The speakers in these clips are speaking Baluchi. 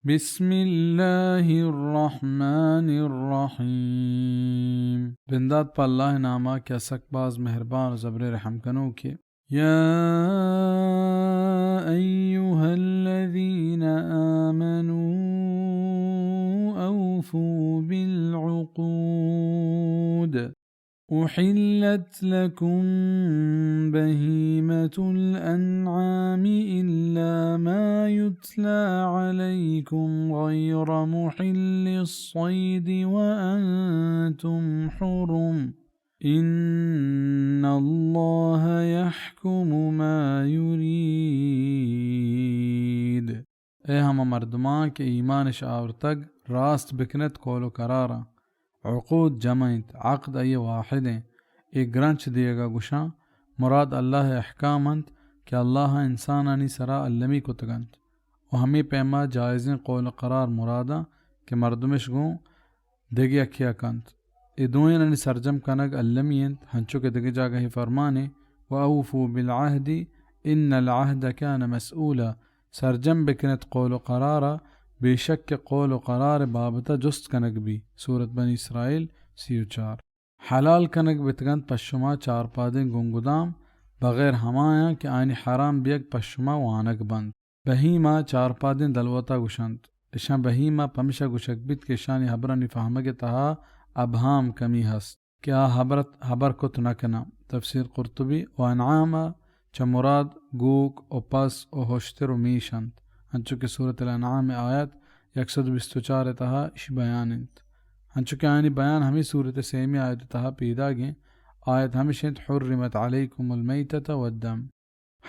بسم الله الرحمن الرحيم۔ بندات پہ اللہ ناما کہ سک باز مہربان و زبر رحم کنوکے۔ يا أيها الذين آمنوا أوفوا بالعقود أحلت لكم بهيمة الأنعام إلا ما يتلى عليكم غير محل الصيد وأنتم حرم إن الله يحكم ما يريد۔ اے ہما مردماں کہ ایمانش آورتگ، راست بکنت قول و قراراں۔ عقود جمع انت، عقد ای واحد انت۔ اے گرنچ دیگا گوشاں، مراد اللہ احکام انت کہ اللہ انسانانی سرا المی کتگ انت و ہمے پیما جائزیں قول و قرار مراداں کہ مردمش گوں دگہ یکے ء کنت۔ اے دوئینانی سرجم کنگ المی انت، ہنچو کہ دگہ جاگہے فرمانے، وأوفوا بالعهد إن العهد كان مسؤولا، سرجم بکنت قول و قرارا، بے شک کہ قول و قرار بابت جست کنگ بی۔ سورت بنی اسرائیل، سی و چار۔ حلال کنگ بتگنت پہ شما چارپادیں گنگدام، بغیر ہمایاں کہ آیانی حرام بیگ پہ شما وانگ بنت۔ بہیمہ چارپادیں دلوتا گوشنت۔ اشاں بہیمہ پمشا گوشگ بیت کہ اشانی ہبرانی فہمگ ء تہا ابہام کمی ہست کہ آ ہبرت، ہبر کت نہ کناں۔ تفسیر قرطبی۔ و انعام ء چہ مراد گوک و پس و ہشتر و میش انت، انچو کہ سورت الانعام ء آیت یک سد و بیست و چار ء تہا اشی بیان انت۔ انچو کہ آیانی بیان ہمے سورت ء سیمی آیت ء تہا پیداگیں۔ آیت ہمش انت، حرمت علیکم المیتۃ والدم۔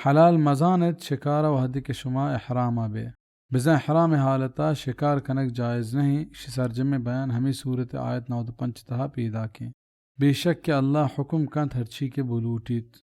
حلال مزان ات شکار ء وہدے کہ شما احرام ء بے۔ بزاں احرام ء حالت ء شکار کنگ جائز نہ انت، اشی سرجمیں بیان ہمے سورت ء آیت نود و پنچ تہا پیداک انت۔ بے شک کہ اللہ حکم کنت ہرچی کہ بلوٹیت۔